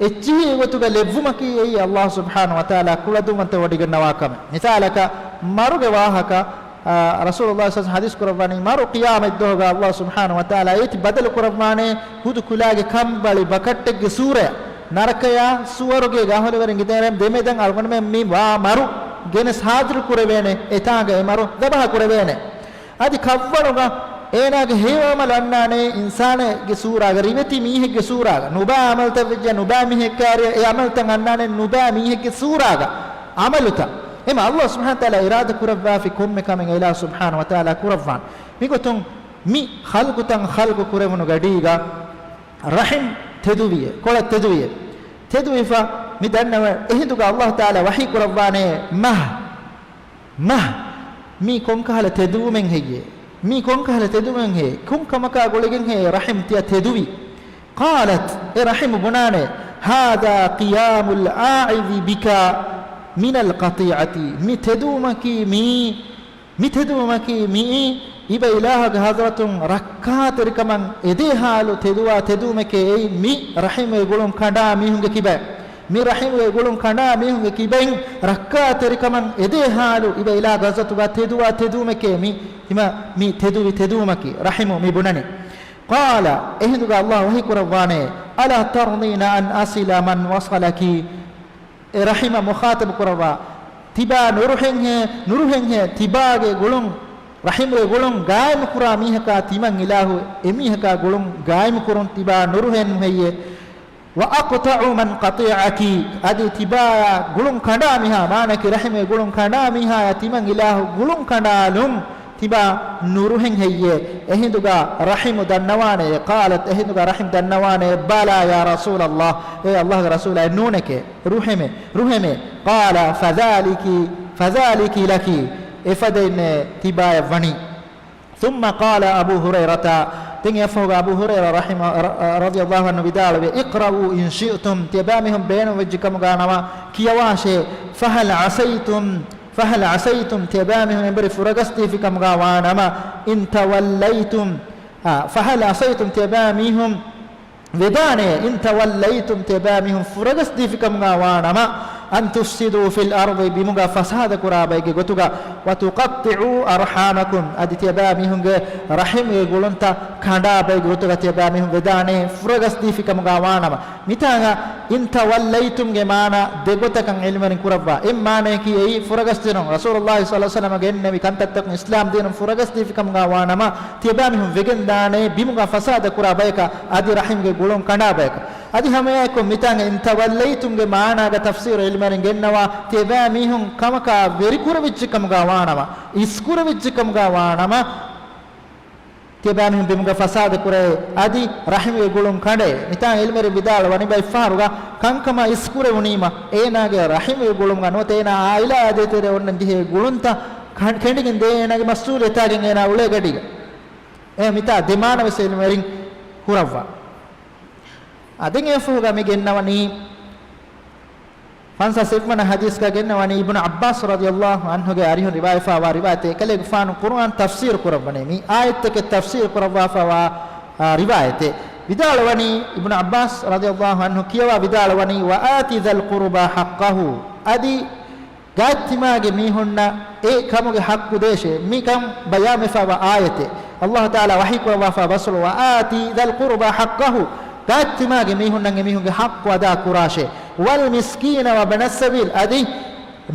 އެއްޗިހި ގޮތުގަ ލެއްވުމަކީ އެއީ ﷲ ސުބްޙާނަހު ވަތަޢާލާ ކުޅަދުންވަންތަވެވޮޑިގަންނަވާ ކަމެއް. މިސާލަކަށް މަރުގެ ވާހަކަ، އާ، ރަސޫލުﷲ ޞައްލަﷲު ޢަލައިހި ވަސައްލަމަ ޙަދީޘް ކުރައްވާނީ، މަރު ޤިޔާމަތް ދުވަހުގަ ﷲ ސުބްޙާނަހޫ ވަތަޢާލާ އޭތި ބަދަލު ކުރައްވާނެ ހުދު ކުލާގެ ކަނބަޅި ބަކައްޓެއްގެ ސޫރަޔަށް، ނަރަކަޔާ ސުވަރުގޭގެ އަހުލުވެރިންގެ ދެމެދަށް އަޅުގަނޑުމެން މި ވާ މަރު ގެނެސް ޙާޟިރު ކުރެވޭނެ، އެތާނގަ އެ މަރު ޛަބަޙަ ކުރެވޭނެ. އަދި ކައްވަޅުގަ އޭނާގެ ހެޔޮ ޢަމަލު އަންނާނެ، އިންސާނެއްގެ ސޫރާގަ، ރިވެތި މީހެއްގެ ސޫރާގަ، ނުބާ ޢަމަލުތައް ވެއްޖެ، ނުބާ މީހެއް ކާރިޔަށް އެ ޢަމަލުތައް އަންނާނެ، ނުބާ މީހެއްގެ ސޫރާގަ ޢަމަލުތައް. އެމަ ﷲ ސުބްޙާނަހޫ ވަތަޢާލާ އިރާދަ ކުރައްވާފި ކޮންމެ ކަމެއް އިލާހު ސުބްޙާނަހޫ ވަތަޢާލާ ކުރައްވާނެ. މިގޮތުން މި ޚަލްޤުތައް ޚަލްޤު ކުރެވުނު ގަޑީގަ ރަޙިމް ތެދުވިއޭ، ކޮޅަށް ތެދުވިއޭ. ތެދުވެފަ މި ދަންނަވަން އެހިނދުގަ ﷲ ތަޢާލާ ވަޙީ ކުރައްވާނެ މަހް މަހް، މީ ކޮންކަހަލަ ތެދުވުމެއް ހެއްޔޭ؟ މީ ކޮންކަހަލަ ތެދުވުމެއް ހޭ؟ ކޮން ކަމަކާ ގުޅިގެން ހޭ ރަޙިމް ތިޔަ ތެދުވީ؟ ޤާލަތް، އެ ރަޙިމު ބުނާނެ، ހާޛާ ޤިޔާމުލް އާޢިޛި ބިކާ މިނަލް ޤަޠީޢަތި، މި ތެދުވުމަކީ މީ، މި ތެދުވުމަކީ މިއީ އިބަ އިލާހުގެ ޙަޟްރަތުން ރައްކާތެރިކަމަށް އެދޭ ޙާލު ތެދުވާ ތެދުވުމެކޭ. އެއީ މި ރަޙިމުގެ ގުޅުން ކަނޑާ މީހުންގެ ކިބައިން. މި ރަޙިމުގެ ގުޅުން ކަނޑާ މީހުންގެ ކިބައިން ރައްކާތެރިކަމަށް އެދޭ ޙާލު އިބަ އިލާ ޣަޒްވަތުގަ ތެދުވާ ތެދުވުމެކޭ މި، ހިމަ މި ތެދުވި ތެދުވުމަކީ ރަޙިމު މި ބުނަނީ. ޤާލަ، އެހިނދުގަ ﷲ ވަޙީ ކުރައްވާނެ، އަލާ ތަރްޟީނަ އަން އަޞިލަ މަން ވަޞަލަކި. އެ ރަޙިމަށް މުޚާޠަބު ކުރައްވާ، ތިބާ ނުރުހެންހޭ، ނުރުހެންހޭ، ތިބާގެ ގުޅުން، ރަޙިމުގެ ގުޅުން ގާއިމުކުރާ މީހަކާ ތިމަން އިލާހު އެމީހަކާ ގުޅުން ގާއިމުކުރުން ތިބާ ނުރުހެން ހެއްޔޭ؟ وأقطع من قطعك، އަދި ތިބާޔާ ގުޅުން ކަނޑާ މީހާ، މާނައަކީ ރަޙިމުގެ ގުޅުން ކަނޑާ މީހާޔާ ތިމަން އިލާހު ގުޅުން ކަނޑާލުން ތިބާ ނުރުހެން ހެއްޔޭ؟ އެހިނދުގަ ރަޙިމު ދަންނަވާނެ، ޤާލަތް، އެހިނދުގަ ރަޙިމު ދަންނަވާނެ، ބަލާ ޔާ ރަސޫލަﷲ، އޭ ﷲގެ ރަސޫލާ، ނޫނެކޭ، ރުހެމޭ، ރުހެމޭ. ޤާލަ ފަޛާލިކި، ފަޛާލިކި ލަކި، އެފަދައިންނޭ ތިބާޔަށް ވަނީ. ثم قال أبو هريرة، ދެން އެފަހުގަ އަބޫ ހުރައިރާ ރަޙިމަ، ރަ، ރަ، ރަޟިޔަﷲ ޢަންހު ވިދާޅުވި، اقرؤوا إن شئتم، ތިޔަބައިމީހުން ބޭނުންވެއްޖެ ކަމުގަ ނަމަ ކިޔަވާށޭ، فهل عسيتم، فهل عسيتم، ތިޔަބައިމީހުން އެނބުރި ފުރަގަސްދީފި ކަމުގަ ވާނަމަ، إن توليتم، އާ، فهل عسيتم، ތިޔަބައިމީހުން ވެދާނެ، إن توليتم، ތިޔަބައިމީހުން ފުރަގަސްދީފިކަމުގަ ވާނަމަ، أن تفسدوا في الأرض، ބިމުގަ ފަސާދަ ކުރާ ބައެއްގެ ގޮތުގަ، وتقطعوا أرحامكم، އަދި ތިޔަބައިމީހުންގެ ރަޙިމުގެ ގުޅުންތައް ކަނޑާ ބައެއްގެ ގޮތުގަ ތިޔަބައިމީހުން ވެދާނެ، ފުރަގަސްދީފިކަމުގަ ވާނަމަ. މިތާނގަ إن توليتم ގެ މާނަ ދެގޮތަކަށް ޢިލްމުވެރިން ކުރައްވާ. އެއް މާނައަކީ އެއީ ފުރަގަސްދިނުން، ރަސޫލުﷲ ޞައްލަﷲ ޢަލައިހި ވަސައްލަމަ ގެންނެވި ކަންތައްތަކުން އިސްލާމް ދީނުން ފުރަގަސްދީފިކަމުގަ ވާނަމަ، ތިޔަބައިމީހުން ވެގެންދާނެ ބިމުގަ ފަސާދަ ކުރާ ބަޔަކަށް، އަދި ރަޙިމްގެ ގުޅުން ކަނޑާ ބަޔަކަށް. އަދި ހަމައެއާއެކު މިތާނގަ إن توليتم ގެ މާނާގަ ތަފްސީރު ޢިލްމުވެރިން ގެންނަވާ، ތިޔަބައިމީހުން ކަމަކާ ވެރިކުރެވިއްޖެކަމުގަ ވާނަމަ، އިސްކުރެވިއްޖެކަމުގަ ވާނަމަ، ތިޔަބައިމީހުން ބިމުގަ ފަސާދަ ކުރޭ، އަދި ރަޙިމުގެ ގުޅުން ކަނޑޭ. މިތާނގަ ޢިލްމުވެރިން ވިދާޅުވަނީ ބައެއްފަހަރުގަ ކަންކަމާ އިސްކުރެވުނީމަ، އޭނާގެ ރަޙިމުގެ ގުޅުމުގަ ނުވަތަ އޭނާ ޢާއިލާއާ ދޭތެރޭ އޮންނަން ޖެހޭ ގުޅުންތައް ކަން، ކެނޑިގެން ދޭ އޭނާގެ މަސްއޫލިއްޔަތާގެން އޭނާ އުޅޭ ގަޑީގަ. އެ މިތާ ދެ މާނަ ވެސް ޢިލްމުވެރިން ކުރައްވާ. އަދި އެފަހުގަ މި ގެންނަވަނީ، ފަންސާސް އެއްވަނަ ޙަދީޘްގަ ގެންނަވަނީ އިބްނު ޢައްބާސް ރަޟިޔަﷲ ޢަންހުގެ އަރިހުން ރިވާޔަތްވާ ރިވާޔަތެއް. އެކަލޭގެފާނު ޤުރުއާން ތަފްސީރު ކުރައްވަނީ މި އާޔަތްތަކެއް ތަފްސީރު ކުރައްވާފައިވާ، އާ، ރިވާޔަތެއް. ވިދާޅުވަނީ އިބްނު ޢައްބާސް ރަޟިޔަﷲ ޢަންހު ކިޔަވާ ވިދާޅުވަނީ، وآت ذا القربى حقه، އަދި ގާތްތިމާގެ މީހުންނަށް އެ ކަމުގެ ޙައްޤު ދޭށޭ. މިކަން ބަޔާންވެފައިވާ އާޔަތެއް. ﷲ ތަޢާލާ ވަޙީ ކުރައްވާފަ ބަސްފުޅު، وآت ذا القربى حقه، ގާތްތިމާގެ މީހުންނަށް އެމީހުންގެ ޙައްޤު އަދާ ކުރާށޭ. والمسكين وابن السبيل، އަދި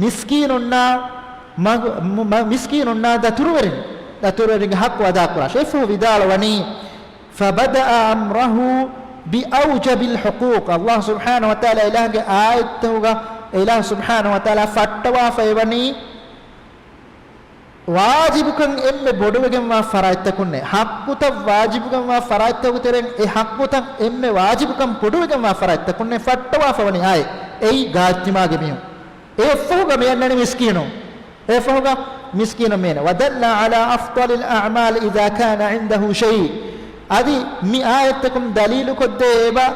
މިސްކީނުންނާ މަގު-، މު-، މަ-، މިސްކީނުންނާ ދަތުރުވެރިން، ދަތުރުވެރިންގެ ޙައްޤު އަދާ ކުރާށޭ. އެފަހު ވިދާޅުވަނީ، فبدأ أمره بأوجب الحقوق. ﷲ ސުބްޙާނަހޫ ވަތަޢާލާ އިލާހުގެ އާޔަތްތަކުގަ އިލާހު ސުބްޙާނަހޫ ވަތަޢާލާ ފައްޓަވާފައިވަނީ ވާޖިބުކަން އެންމެ ބޮޑުވެގެންވާ ފަރާތްތަކުންނޭ. ޙައްޤުތައް ވާޖިބުގެންވާ ފަރާތްތަކުގެ ތެރެއިން އެ ޙައްޤުތައް އެންމެ ވާޖިބުކަން ބޮޑުވެގެންވާ ފަރާތްތަކުންނޭ ފައްޓަވާފައިވަނީ އާޔަތް. އެއީ ގާތްތިމާގެ މީހުން. އެއަށްފަހުގަ މި އަންނަނީ މިސްކީނުން. އެއަށްފަހުގަ މިސްކީނުން މިއަންނަނީ. ودل على أفضل الأعمال إذا كان عنده شيء. އަދި މި އާޔަތްތަކުން ދަލީލުކޮށްދޭ އެބަ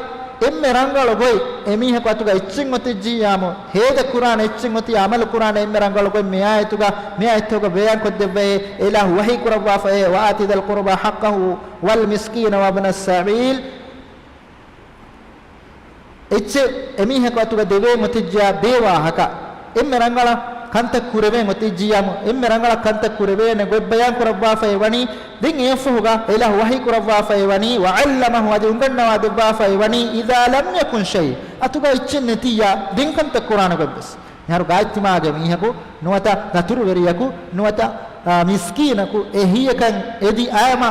އެންމެ ރަނގަޅު ގޮތް، އެމީހަކު އަތުގަ އެއްޗެއް އޮތިއްޖިއްޔާމު، ހޭދަ ކުރާނެ އެއްޗެއް އޮތީ ޢަމަލު ކުރާނެ އެންމެ ރަނގަޅު ގޮތް މި އާޔަތުގަ، މި އާޔަތްތަކުގަ ބަޔާންކޮށްދެއްވައޭ، އެއިލާހު ވަޙީ ކުރައްވާފައޭ، وآت ذا القربى حقه والمسكين وابن السبيل. އެއްޗެއް އެމީހަކު އަތުގަ ދެވޭން އޮތިއްޖާ ދޭ ވާހަކަ. އެންމެ ރަނގަޅަށް ކަންތައް ކުރެވޭން އޮތިއްޖިއްޔާމު، އެންމެ ރަނގަޅަށް ކަންތައް ކުރެވޭނެ ގޮތް ބަޔާން ކުރައްވާފައި ވަނީ، ދެން އެއަށްފަހުގަ އިލާހު ވަޙީ ކުރައްވާފައި ވަނީ، وعلمه، އަދި އުނގަންނަވާ ދެއްވާފައި ވަނީ، إذا لم يكن شيء، އަތުގަ އެއްޗެއް ނެތިއްޔާ، ދެން ކަންތައް ކުރާނެ ގޮތްވެސް. މިހާރު ގާތްތިމާގެ މީހަކު ނުވަތަ ދަތުރުވެރިޔަކު ނުވަތަ، އާ، މިސްކީނަކު އެ ހިޔަކަން އެދި އައިމަ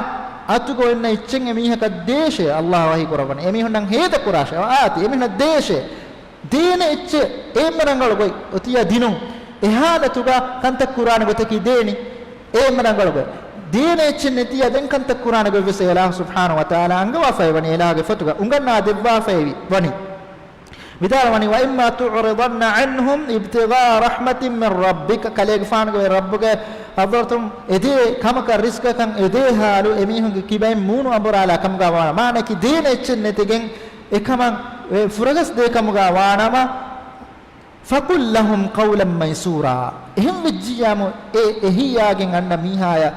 އަތުގަ އޮންނަ އެއްޗެއް އެމީހަކަށް ދޭށޭ، އައްލާހު ވަޙީ ކުރައްވަނީ. އެމީހުންނަށް ހޭދަ ކުރާށޭ، އާތި، އެމީހުންނަށް ދޭށޭ. ދޭނެ އެއްޗެއް އެއްމެ ރަނގަޅު ގޮތް އޮތިޔާ ދިނުން. އެ ހާލަތުގަ ކަންތައް ކުރާނެ ގޮތަކީ ދޭނީ އެއްމެ ރަނގަޅު ގޮތް. ދޭނެ އެއްޗެއް ނެތިޔާ ދެން ކަންތައް ކުރާނެ ގޮތްވެސް އެ އިލާހު ސުބްޙާނަހު ވަތަޢާލާ އަންގަވާފައި ވަނީ، އެ އިލާހުގެ ފޮތުގަ އުނގަންނާ ދެއްވާފައި ވަނީ. ވިދާޅުވަނީ، وإما تعرضن عنهم ابتغاء رحمة من ربك، ކަލޭގެފާނުގެ ރައްބުގެ ޙަޟްރަތުން އެދޭ ކަމަކަށް ރިޒްޤަކަށް އެދޭ ހާލު އެމީހުންގެ ކިބައިން މޫނު އަނބުރާލާ ކަމުގަ ވާނަމަ، މާނައަކީ ދޭނެ އެއްޗެއް ނެތިގެން އެކަމަށް އެ ފުރަގަސް ދޭ ކަމުގަ ވާނަމަ، فقل لهم قولا ميسورا، އެހެން ވެއްޖިއްޔާމު އެ އެހިޔާގެން އަންނަ މީހާޔަށް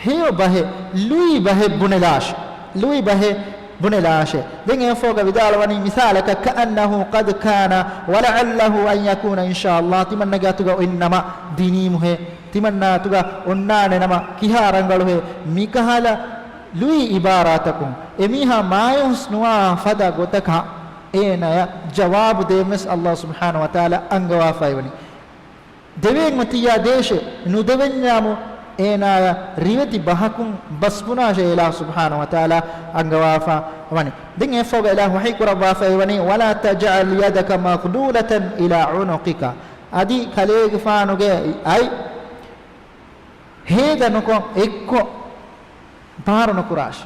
ހެޔޮ ބަހެއް، ލުއި ބަހެއް ބުނެލާށޭ. ލުއި ބަހެއް ބުނެލާށޭ. ދެން އެއަށްފަހުގަ ވިދާޅުވަނީ މިސާލަކަށް، كأنه قد كان ولعله أن يكون إن شاء الله، ތިމަންނަގެ އަތުގަ އޮތްނަމަ ދިނީމުހޭ، ތިމަންނަ އަތުގަ އޮންނާނެ ނަމަ ކިހާ ރަނގަޅުހޭ، މިކަހަލަ ލުއި އިބާރާތަކުން އެމީހާ މާޔޫސް ނުވާ ފަދަ ގޮތަކަށް އޭނާޔަށް ޖަވާބު ދޭންވެސް އައްލާހު ސުބްޙާނަހު ވަތަޢާލާ އަންގަވާފައިވަނީ. ދެވޭން އޮތިއްޔާ ދޭށޭ، ނުދެވެންޏާމު އޭނާޔަށް ރިވެތި ބަހަކުން ބަސް ބުނާށޭ އިލާހު ސުބްޙާނަހު ވަތަޢާލާ އަންގަވާފަ ވަނީ. ދެން އެއަށްފަހުގަ އިލާހު ވަޙީ ކުރައްވާފައި ވަނީ، ولا تجعل يدك مغلولة إلى عنقك، އަދި ކަލޭގެފާނުގެ އަތް ހޭދަ ނުކޮށް އެއްކޮށް ބާރު ނުކުރާށޭ.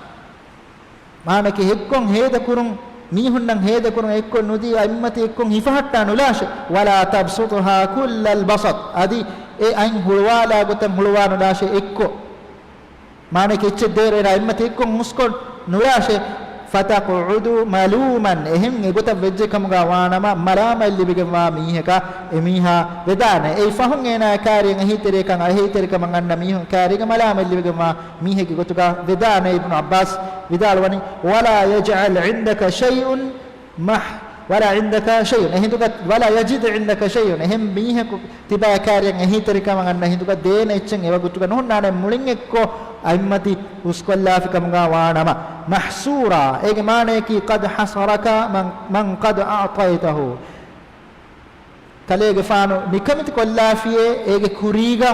މާނައަކީ އެއްކޮށް ހޭދަކުރުން، މީހުންނަށް ހޭދަކުރުން އެއްކޮށް ނުދީ އަތްމަތި އެއްކޮށް ހިފަހައްޓާ ނުލާށޭ. ولا تبسطها كل البسط، އަދި އެ އަތް ހުޅުވާލާ ގޮތަށް ހުޅުވާ ނުލާށޭ އެއްކޮށް. މާނައަކީ އެއްޗެއް ދޭށޭ އަތްމަތި އެއްކޮށް ހުސްކޮށް ނުލާށޭ. فتقعد ملوما، އެހެން އެގޮތަށް ވެއްޖެ ކަމުގަ ވާނަމަ މަލާމަތް ލިބިގެންވާ މީހަކަށް އެމީހާ ވެދާނެ. އެއީ ފަހުން އޭނާ ކާރިއަށް އެހީތެރިކަން، އެހީތެރިކަމަށް އަންނަ މީހުން ކާރީގަ މަލާމަތް ލިބިގެންވާ މީހެއްގެ ގޮތުގަ ވެދާނެ. އިބްނު ޢައްބާސް ވިދާޅުވަނީ، ولا يجعل عندك شيء مح-، ولا عندك شيء، އެހިނދުގަ، ولا يجد عندك شيء، އެހެން މީހަކު ތިބާ ކާރިއަށް އެހީތެރިކަމަށް އަންނަ ހިނދުގަ ދޭނެ އެއްޗެއް އެވަގުތުގަ ނުހުންނާނެ މުޅިން އެއްކޮށް އަތްމަތި ހުސްކޮށްލާފި ކަމުގަ ވާނަމަ. محصورا، އޭގެ މާނައަކީ قد حصرك من، من قد أعطيته، ކަލޭގެފާނު ނިކަމެތި ކޮށްލާފިޔޭ އޭގެ ކުރީގަ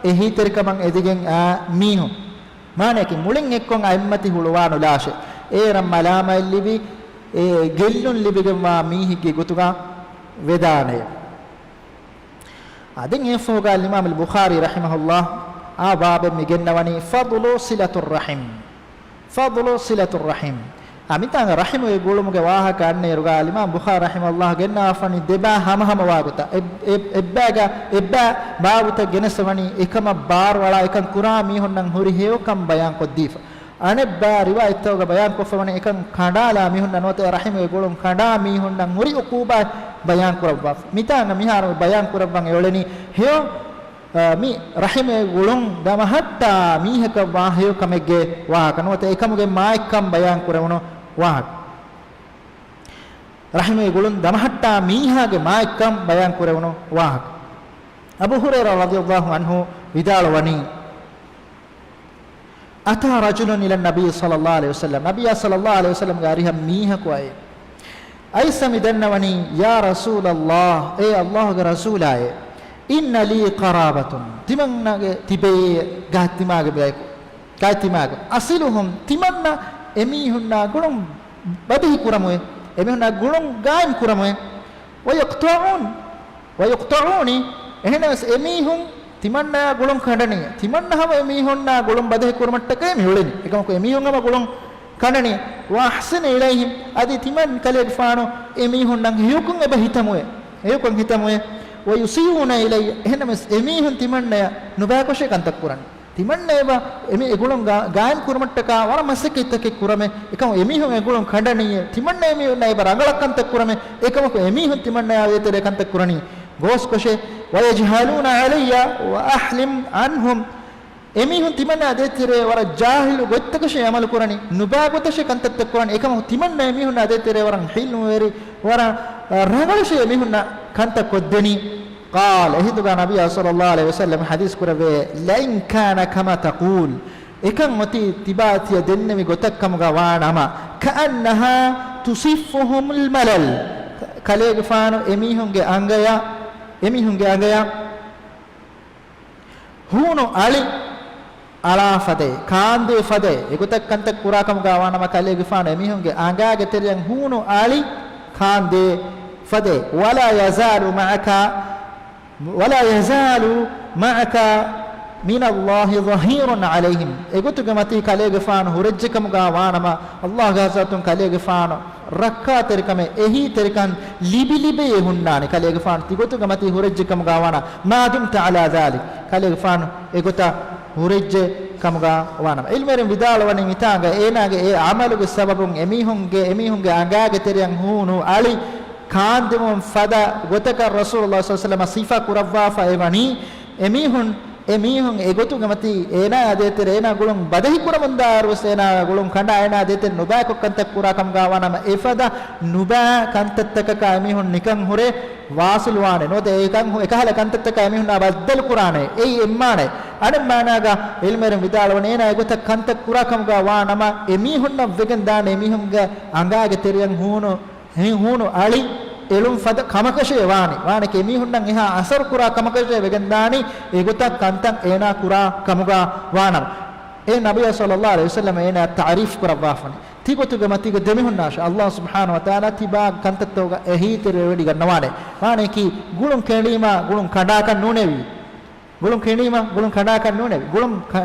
އެހީތެރިކަމަށް އެދިގެން އާ މީހުން. މާނައަކީ މުޅިން އެއްކޮށް އަތްމަތި ހުޅުވާ ނުލާށޭ. އޭރަށް މަލާމަތް ލިބި، އެ ގެއްލުން ލިބިގެންވާ މީހެއްގެ ގޮތުގަ ވެދާނެ. އާ، ދެން އެއަށްފަހުގަ އިމާމުލް ބުޚާރީ ރަޙިމަހުﷲ އާ ބާބެއް މި ގެންނަވަނީ، فضل صلة الرحم. فضل صلة الرحم. އާ، މިތާނގަ ރަޙިމުގެ ގުޅުމުގެ ވާހަކަ އަންނައިރުގަ އިމާމު ބުޚާރީ ރަޙިމަހުﷲ ގެންނަވާފަނީ ދެބާ ހަމަހަމަވާ ގޮތަށް. އެ-، އެ-، އެއްބާގަ، އެއްބާ ބާވަތަށް ގެނެސް ވަނީ އެކަމަށް ބާރުއަޅާ އެކަން ކުރާ މީހުންނަށް ހުރި ހެޔޮކަން ބަޔާން ކޮށްދީފަ. އަނެއްބާ ރިވާޔަތްތަކުގަ ބަޔާން ކޮށްފަ ވަނީ އެކަން ކަނޑާލާ މީހުންނަށް ނުވަތަ ރަޙިމުގެ ގުޅުން ކަނޑާ މީހުންނަށް ހުރި އުޤޫބާތް ބަޔާން ކުރައްވާފަ. މިތާނގަ މިހާރު ބަޔާން ކުރައްވަން އެއުޅެނީ ހެޔޮ، އާ، މި ރަޙިމެއް ގުޅުން ދަމަހައްޓާ މީހަކަށް ވާ ހެޔޮ ކަމެއްގެ ވާހަކަ ނުވަތަ އެކަމުގެ މާތްކަން ބަޔާން ކުރެވުނު ވާހަކަ. ރަޙިމެއް ގުޅުން ދަމަހައްޓާ މީހާގެ މާތްކަން ބަޔާން ކުރެވުނު ވާހަކަ. އަބޫ ހުރައިރާ ރަޟިޔަﷲ ޢަންހު ވިދާޅުވަނީ، أتى رجل إلى النبي صلى الله عليه وسلم، ނަބިއްޔާ ޞައްލަﷲ ޢަލައިހި ވަސައްލަމްގެ އަރިހަށް މީހަކު އައި. އައިސް މި ދަންނަވަނީ، يا رسول الله، އޭ ﷲގެ ރަސޫލާއޭ، إن لي قرابة، ތިމަންނަގެ ތިބެޔޭ ގާތްތިމާގެ ބަޔަކު، ގާތްތިމާގެ، أصلهم، ތިމަންނަ އެމީހުންނާ ގުޅުން ބަދަހި ކުރަމުއޭ، އެމީހުންނާ ގުޅުން ގާއިމް ކުރަމުއޭ. ويقطعون، ويقطعوني، އެހެނަސް އެމީހުން ތިމަންނަޔާ ގުޅުން ކަނޑަނީ. ތިމަންނަ ހަމަ އެމީހުންނާ ގުޅުން ބަދަހި ކުރުމަށްޓަކައި މި އުޅެނީ. އެކަމަކު އެމީހުން ހަމަ ގުޅުން ކަނޑަނީ. وأحسن إليهم، އަދި ތިމަން ކަލޭގެފާނު އެމީހުންނަށް ހެޔޮކޮށް އެބަ ހިތަމުވޭ. ހެޔޮކޮށް ހިތަމުވޭ. ويسيئون إلي، އެހެނަސް އެމީހުން ތިމަންނަޔަށް ނުބައިކޮށޭ ކަންތައް ކުރަނީ. ތިމަންނަ އެބަ އެމީ އެގުޅުން ގާ-، ގާއިމް ކުރުމަށްޓަކާ ވަރަށް މަސައްކަތްތަކެއް ކުރަމޭ. އެކަމު އެމީހުން އެގުޅުން ކަނޑަނީއޭ. ތިމަންނަ އެމީހުންނަށް އެބަ ރަނގަޅަށް ކަންތައް ކުރަމޭ. އެކަމަކު އެމީހުން ތިމަންނަޔާ ދޭތެރޭ ކަންތައް ކުރަނީ ގޯސްކޮށޭ. ويجهلون علي وأحلم عنهم. އެމީހުން ތިމަންނަޔާ ދޭތެރޭ ވަރަށް ޖާހިލު ގޮތްތަކަށޭ އަމަލު ކުރަނީ. ނުބާ ގޮތަށޭ ކަންތައްތައް ކުރަނީ. އެކަމަކު ތިމަންނަ އެމީހުންނާ ދޭތެރޭ ވަރަށް ޙިލްމުވެރި، ވަރަށް، އަ، ރަނގަޅަށޭ އެމީހުންނަށް ކަންތައް ކޮށްދެނީ. قال، އެހިނދުގަ ނަބިއްޔާ ޞައްލައްލާހު ޢަލައިހި ވަސައްލަމަ ޙަދީޘް ކުރެއްވި، لئن كان كما تقول، އެކަން އޮތީ ތިބާ ތިޔަ ދެންނެވި ގޮތަށް ކަމުގަ ވާނަމަ، كأنها تصفهم الملل، ކަލޭގެފާނު އެމީހުންގެ އަނގަޔަށް، އެމީހުންގެ އަނގަޔަށް ހޫނު އަޅި އަޅާ ފަދައި، ކާންދޭ ފަދައި، އެގޮތަށް ކަންތައް ކުރާ ކަމުގަ ވާނަމަ، ކަލޭގެފާނު އެމީހުންގެ އަނގާގެ ތެރެއަށް ހޫނު އަޅި ކާންދޭ ފަދައި. ولا يزال معك، ولا يزال معك من الله ظهير عليهم، އެގޮތުގެ މަތީ ކަލޭގެފާނު ހުރެއްޖެ ކަމުގަ ވާނަމަ، ﷲގެ ޙަޟްރަތުން ކަލޭގެފާނު ރައްކާތެރިކަމެއް، އެހީތެރިކަން ލިބިލިބޭ ހުންނާނެ. ކަލޭގެފާނު ތިގޮތުގެ މަތީ ހުރެއްޖެ ކަމުގަ ވާނަމަ، ما دمت على ذلك، ކަލޭގެފާނު އެގޮތަށް ހުރެއްޖެ ކަމުގަ ވާނަމަ. ޢިލްމުވެރިން ވިދާޅުވަނީ މިތާނގަ އޭނާގެ އެ ޢަމަލުގެ ސަބަބުން އެމީހުންގެ، އެމީހުންގެ އަނގާގެ ތެރެއަށް ހޫނު އަޅި ކާންދެމުން ފަދަ ގޮތަކަށް ރަސޫލުﷲ ޞައްލައްލާހު ޢަލައިހި ވަސައްލަމަ ސިފަ ކުރައްވާފަ އެވަނީ. އެމީހުން، އެމީހުން އެގޮތުގެ މަތީ އޭނާއާ ދޭތެރޭ، އޭނާ ގުޅުން ބަދަހި ކުރަމުންދާއިރުވެސް އޭނާ ގުޅުން ކަނޑާ އޭނާ ދޭތެރޭ ނުބައިކޮށް ކަންތައް ކުރާ ކަމުގަ ވާނަމަ، އެފަދަ ނުބައި ކަންތައްތަކަކާ އެމީހުން ނިކަން ހުރެ ވާސިލުވާނެ. ނުވަތަ އެކަން ހު-، އެކަހަލަ ކަންތައްތަކާ އެމީހުންނާ ބައްދަލު ކުރާނެ. އެއީ އެއްމާނައެއް. އަނެއް މާނާގަ ޢިލްމުވެރިން ވިދާޅުވަނީ އޭނާ އެގޮތަށް ކަންތައް ކުރާ ކަމުގަ ވާނަމަ، އެމީހުންނަށް ވެގެން ދާނެ އެމީހުންގެ އަނގާގެ ތެރެއަށް ހޫނު ހި-، ހޫނު އަޅި އެޅުން ފަދަ ކަމަކަށޭ ވާނީ. ވާނެކޭ އެމީހުންނަށް އެހާ އަސަރު ކުރާ ކަމަކަށޭ ވެގެންދާނީ، އެގޮތަށް ކަންތައް އޭނާ ކުރާ ކަމުގަ ވާނަމަ. އެ ނަބިއްޔާ ޞައްލައްލާހު ޢަލައިހި ވަސައްލަމަ އޭނާ ތަޢުރީފު ކުރައްވާފަނީ. ތިގޮތުގެ މަތީގަ ދެމިހުންނާށޭ. ﷲ ސުބްޙާނަހު ވަތަޢާލާ ތިބާގެ ކަންތައްތަކުގަ އެހީތެރިވެވޮޑިގަންނަވާނެ. ވާނެކީ ގުޅުން ކެނޑީމަ ގުޅުން ކަނޑާކަށް ނޫނެވި. ގުޅުން ކެނޑީމަ ގުޅުން ކަނޑާކަށް ނޫނެވި. ގުޅުން ކަ-،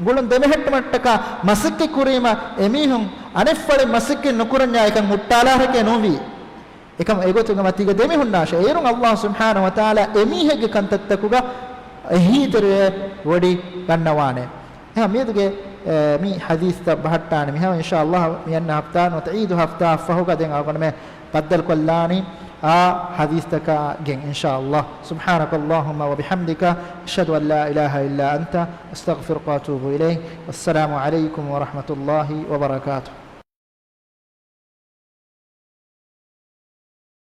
ގުޅުން ދެމެހެއްޓުމަށްޓަކާ މަސައްކަތް ކުރީމަ އެމީހުން އަނެއްފަޅެއް މަސައްކަތް ނުކުރަންޏާ އެކަން ހުއްޓާލާހެކޭ ނޫންވީ. އެކަމަ އެގޮތުގެ މަތީގަ ދެމިހުންނާށޭ. އޭރުން ﷲ ސުބްޙާނަހު ވަތަޢާލާ އެމީހެއްގެ ކަންތައްތަކުގަ އެހީތެރިވެވޮޑިގަންނަވާނެ. އެހާ މިއަދުގެ، އެ، މި ޙަދީޘްތައް ބަހައްޓާނެ މިހާ، އިންޝާﷲ މިއަންނަ ހަފްތާ ނުވަތަ ޢީދު ހަފްތާ ފަހުގަ ދެން އަޅުގަނޑުމެން ބައްދަލުކޮށްލާނީ އާ ޙަދީޘްތަކާގެން އިންޝާﷲ. سبحانك اللهم وبحمدك، أشهد أن لا إله إلا أنت، أستغفرك وأتوب إليك. والسلام عليكم ورحمة الله وبركاته.